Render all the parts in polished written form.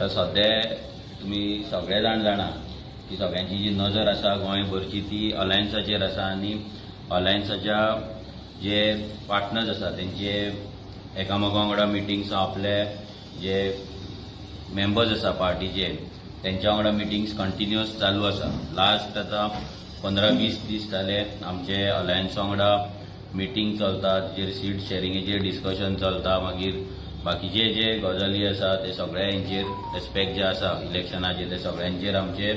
आतां सद्या तुमी सगळे जाण जाणा की सगळ्यांची जी नजर आसा गोंयभरची ती अलायन्साचेर आसा आनी अलायन्साच्या जे पार्टनर्स आसा तेंचे एकामेका वांगडा मिटिंग्स, आपले जे मेंबर्स आसा पार्टीचे तेंच्या वांगडा मिटिंग्स कंटिन्युअस चालू आसा. लास्ट आतां 15-20 दीस जाले आमचे अलायन्स वांगडा मिटींग चलता, तेजेर सीट शेरिंगेचेर डिस्कशन चलता. मागीर बाकीचे जे गजाली आसा ते सगळ्यांचेर एस्पेक्ट जे आसा इलेक्शनाचे ते सगळ्यांचेर आमचे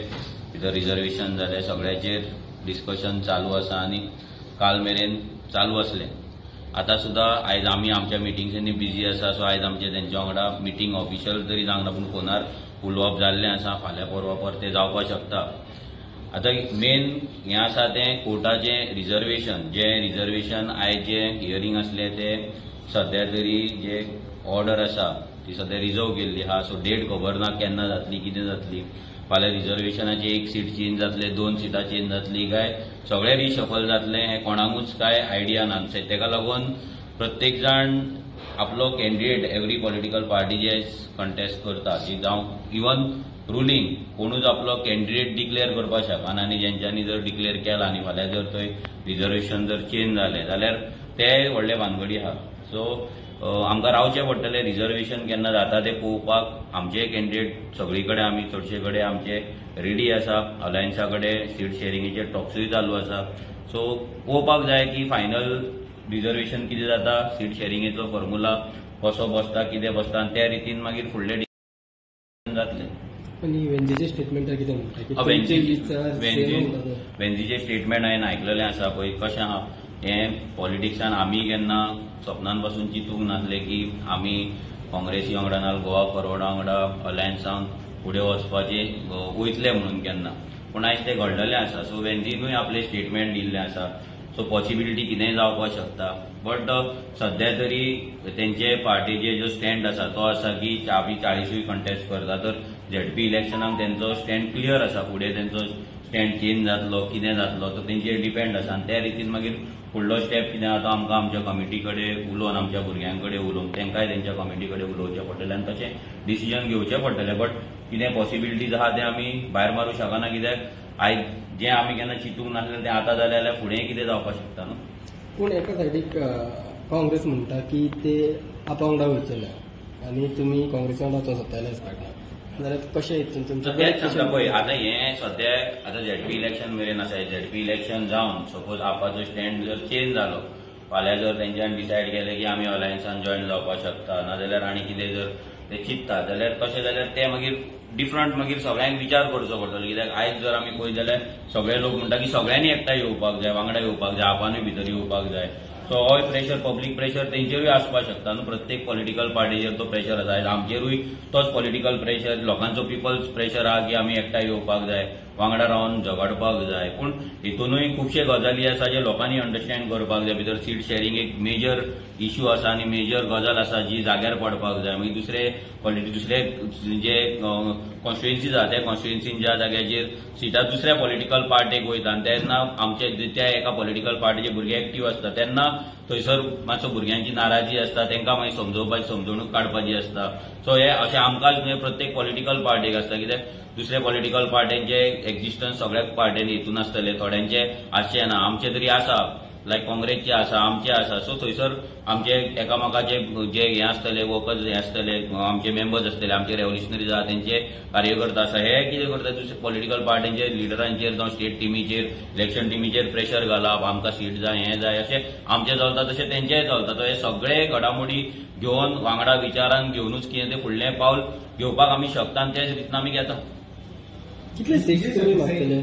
भितर रिजर्वेशन जाले सगळ्याचेर डिस्कशन चालू आसा आनी काल मेरेन चालू आसलें. आतां सुद्दां आयज आमी आमच्या मिटिंग्सांनी बिजी आसा. सो आयज आमचे तेंच्या वांगडा मिटींग ऑफिशियल तरी जावंक ना, पूण फोनार उलोवप जाल्लें आसा. फाल्यां परवां परतें जावपाक शकता. आतां मेन हें आसा तें कोर्टाचें रिजर्वेशन. जें रिजर्वेशन आयज जें हियरींग आसलें तें सद्या तरी जे ऑर्डर आसा ती सद्या रिजर्व केल्ली आहा. सो डेट खबर ना केन्ना जातली, कितें जातली. फाल्यां रिजर्वेशनाची एक सीट चेंज जातले, 2 सिटां चेंज जातली काय सगळें रिशफल जातलें हें कोणाकूच काय आयडिया ना. तेका लागून प्रत्येक जाण आपलो कॅन्डिडेट एवरी पॉलिटिकल पार्टी जे कंटेस्ट करता ती जावं इवन रुलींग कोणूच आपलो कॅन्डिडेट डिक्लेअर करपाक शकना. आनी जेंच्यांनी जर डिक्लेअर केला आनी फाल्यां जर थंय रिजर्वेशन जर चेंज जालें जाल्यार ते व्हडले भानगडी आहा. सो आमकां रावचें पडटलें रिजर्वेशन केन्ना जाता तें पळोवपाक. आमचे कॅन्डिडेट सगळी कडेन आमी चडशे कडेन आमचे रेडी आसा. अलायन्सा कडेन सीट शेरिंगेचे टॉक्सूय चालू आसा. सो पळोवपाक जाय की फायनल रिजर्वेशन कितें जाता, सीट शेरिंगेचो फॉर्मुला कसो बसता, कितें बसता आनी त्या रितीन मागीर फुडलें डिसिजन जातलें. वेंजीचे स्टेटमेंट कितें म्हणटा? वेंजीचे स्टेटमेंट हांवें आयकलेलें आसा. पळय कशें आहा हें पॉलिटिक्सान आमी केन्ना सपनान पासून चिंतूंक नासलें की आमी काँग्रेसी वांगडा ना गोवा फॉरवर्डा वांगडा अलायन्सान फुडें वचपाचें वयतले म्हणून केन्ना, पूण आयज तें घडलेलें आसा. सो वेंजीनूय आपलें स्टेटमेंट दिल्लें आसा. सो पॉसिबिलिटी कितेंय जावपाक शकता. बट सद्या तरी तेंचे पार्टीचे जो स्टँड आसा तो आसा की आमी 40 कंटेस्ट करता तर झेडपी इलेक्शनाक तेंचो स्टँड क्लियर आसा. फुडें तेंचो स्टँड चेंज जातलो कितें जातलो तो तेंचेर डिपेंड आसा. आनी त्या रितीन मागीर फुडलो स्टेप कितें आहा तो आमकां आमच्या कमिटी कडेन उलोवन आमच्या भुरग्यां कडेन उलोवन तांकांय तेंच्या कमिटी कडेन उलोवचें पडटलें आनी तशें डिसिजन घेवचें पडटलें. बट कितें पॉसिबिलिटीज आहा तें आमी भायर मारूंक शकना, कित्याक आयज जें आमी केन्ना चिंतूंक नासलें तें आतां जालें जाल्यार फुडें कितें जावपाक शकता न्हू. पूण एका सायडीक काँग्रेस म्हणटा की ते आपा वांगडा वयचे ना आनी तुमी काँग्रेसी वांगडा वचूंक सोदता एलायन्स पार्टनर, जाल्यार कशें हितून तुमचें? तेंच सांगता पळय आतां हें सद्या आतां झेडपी इलेक्शन मेरेन आसा. झेडपी इलेक्शन जावन सपोज आपाचो स्टँड जर चेंज जालो फाल्यां जर तेंच्यान डिसायड केलें की आमी अलायन्सान जॉयन जावपाक शकता नाजाल्यार आनी कितें जर ते चिंतता जाल्यार तशें जाल्यार ते मागीर डिफरंट मागीर सगळ्यांक विचार करचो पडटलो. कित्याक आयज जर आमी पळयत जाल्यार सगळे लोक म्हणटा की सगळ्यांनी एकठांय येवपाक जाय, वांगडा येवपाक जाय, आपानूय भितर येवपाक जाय. सो होय प्रेशर पब्लीक प्रेशर तेंचेरूय आसपाक शकता न्हू. प्रत्येक पॉलिटिकल पार्टीचेर तो प्रेशर आसा. आयज आमचेरूय तोच पॉलिटिकल प्रेशर, लोकांचो पिपल्स प्रेशर आहा की आमी एकठांय येवपाक जाय, वांगडा रावन झगडपाक जाय. पूण हितूनूय खुबशे गजाली आसा जे लोकांनी अंडरस्टँड करपाक जाय. भितर सीट शेरिंग एक मेजर इश्यू आसा आनी मेजर गजाल आसा जी जाग्यार पडपाक जाय. मागीर दुसरे दुसरे जे कॉन्स्टिट्युएन्सीज आहा त्या कॉन्स्टिट्युएन्सीन ज्या जाग्याचेर सिटां दुसऱ्या पॉलिटिकल पार्टीक वयता आनी तेन्ना आमचे त्या एका पॉलिटिकल पार्टीचे भुरगे एक्टीव आसता तेन्ना थंयसर मातसो भुरग्यांची नाराजी आसता, तांकां मागीर समजोवपाची समजवणूक काडपाची आसता. सो हे अशें आमकांच न्हय प्रत्येक पॉलिटिकल पार्टीक आसता, कित्याक दुसऱ्या पॉलिटिकल पार्ट्यांचे एक्झिस्टन्स सगळ्या पार्ट्यांनी हितून आसतले, थोड्यांचे आसचें ना. आमचे तरी आसा, लायक काँग्रेसचे आसा, आमचे आसा. सो थंयसर आमचे एकामेकाचे जे हे आसतले वर्कर्स हे आसतले, आमचे मेंबर्स आसतले, आमचे रेव्होल्युशनरीज आसा, तेंचे कार्यकर्ता आसा. हे कितें करता दुसरे पॉलिटिकल पार्ट्यांचे लिडरांचेर जावं स्टेट टिमीचेर इलेक्शन टिमीचेर प्रेशर घालप, आमकां सीट जाय, हें जाय, अशें आमचें चलता तशें तेंचेय चलता. तो हे सगळे घडामोडी घेवन वांगडा विचारान घेवनूच कितें तें फुडलें पावल घेवपाक आमी शकता आनी तेच रितीन आमी घेता. कितले सीट्स तुमी मागतले?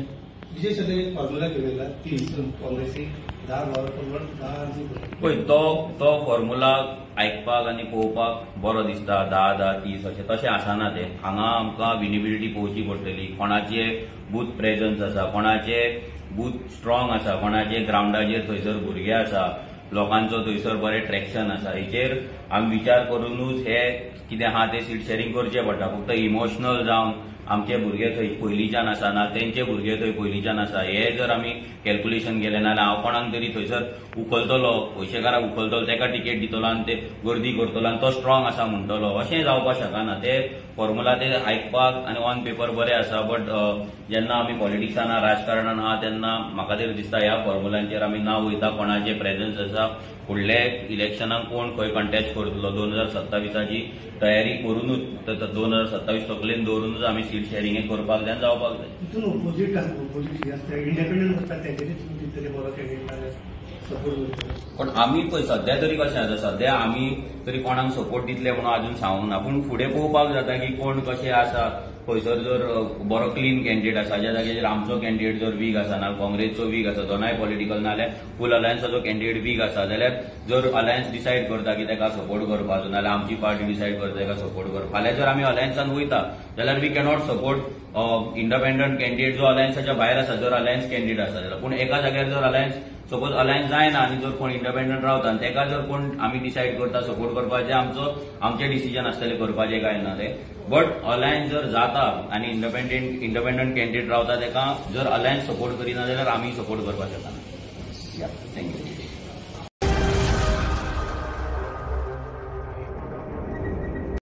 विजय सरदेसाय फॉर्म्युला केलेला 30 काँग्रेसी 10 गोवा फॉरवर्ड 10. पळय तो फॉर्म्युला आयकपाक आनी पळोवपाक बरो दिसता, 10 10 30 अशें तशें आसना तें. हांगा आमकां विनिबिलिटी पळोवची पडटली, कोणाचे बूथ प्रेजन्स आसा, कोणाचे बूथ स्ट्रॉंग आसा, कोणाचे ग्रावंडाचेर थंयसर भुरगे आसा, लोकांचो थंयसर बरें ट्रॅक्शन आसा. हेचेर आमी विचार करुनूच हे कितें आहा तें सीट शेरिंग करचें पडटा. फक्त इमोशनल जावन आमचे भुरगे थंय पयलींच्यान आसा ना तेंचे भुरगे थंय पयलींच्यान आसा हे जर आमी कॅल्क्युलेशन केलें ना जाल्यार हांव कोणाक तरी थंयसर उखलतलो, पयशेकाराक उखलतलो, तेका तिकेट दितलो आनी ते गर्दी करतलो आनी तो स्ट्रॉंग आसा म्हणटलो, अशें जावपाक शकना. ते फॉर्मुला ते आयकपाक आनी ऑन पेपर बरे आसा, बट जेन्ना आमी पॉलिटिक्सान राजकारणान आहा तेन्ना म्हाका तरी दिसता ह्या फॉर्मुलांचेर आमी ना वयता. कोणाचे प्रेजन्स आसा, फुडले इलेक्शनाक कोण खंय कंटेस्ट करतलो 2027ची तयारी करूनच 2027 तकलेन दवरूनच आमी सीट शेरिंग करपाक जाय, जावपाक जाय. तितून ओपोजीट आसता, इंडिपेंडंट आसता, तेंच्यानी तुमी दितले बरो कॅन्डिडेट सपोर्ट. पण आमी पळय सध्या तरी कशें आसा, सध्या आमी तरी कोणाक सपोर्ट दितले म्हणून अजून सांगूंक ना, पूण फुडें पळोवपाक जाता की कोण कशें आसा. खंयसर जर बरो क्लीन कॅन्डिडेट आसा ज्या जाग्याचेर आमचो कॅन्डिडेट जर वीक आसा ना काँग्रेसचो वीक आसा, दोनाय पॉलिटिकल ना जाल्यार फूल अलायन्साचो कॅन्डिडेट वीक आसा जाल्यार जर अलायन्स डिसायड करता की ताका सपोर्ट करपाचो, नाजाल्यार आमची पार्टी डिसायड करता ताका सपोर्ट करप. फाल्यां जर आमी अलायन्सान वयता जाल्यार we cannot support independent candidate जो अलायन्साच्या भायर आसा, जर अलायन्स कॅन्डिडेट आसा जाल्यार. पूण एका जाग्यार जर अलायन्स सपोज अलायन्स जायना आनी जर कोण इंडिपेंडंट रावता आनी ताका जर कोण आमी डिसायड करता सपोर्ट करपाचें, आमचें डिसिजन आसतलें करपाचें काय ना तें. बट अलायन्स जर जाता आनी इंडिपेंडंट कॅन्डिडेट रावता ताका जर अलायन्स सपोर्ट करिना जाल्यार आमी सपोर्ट करपाक शकना. Thank you.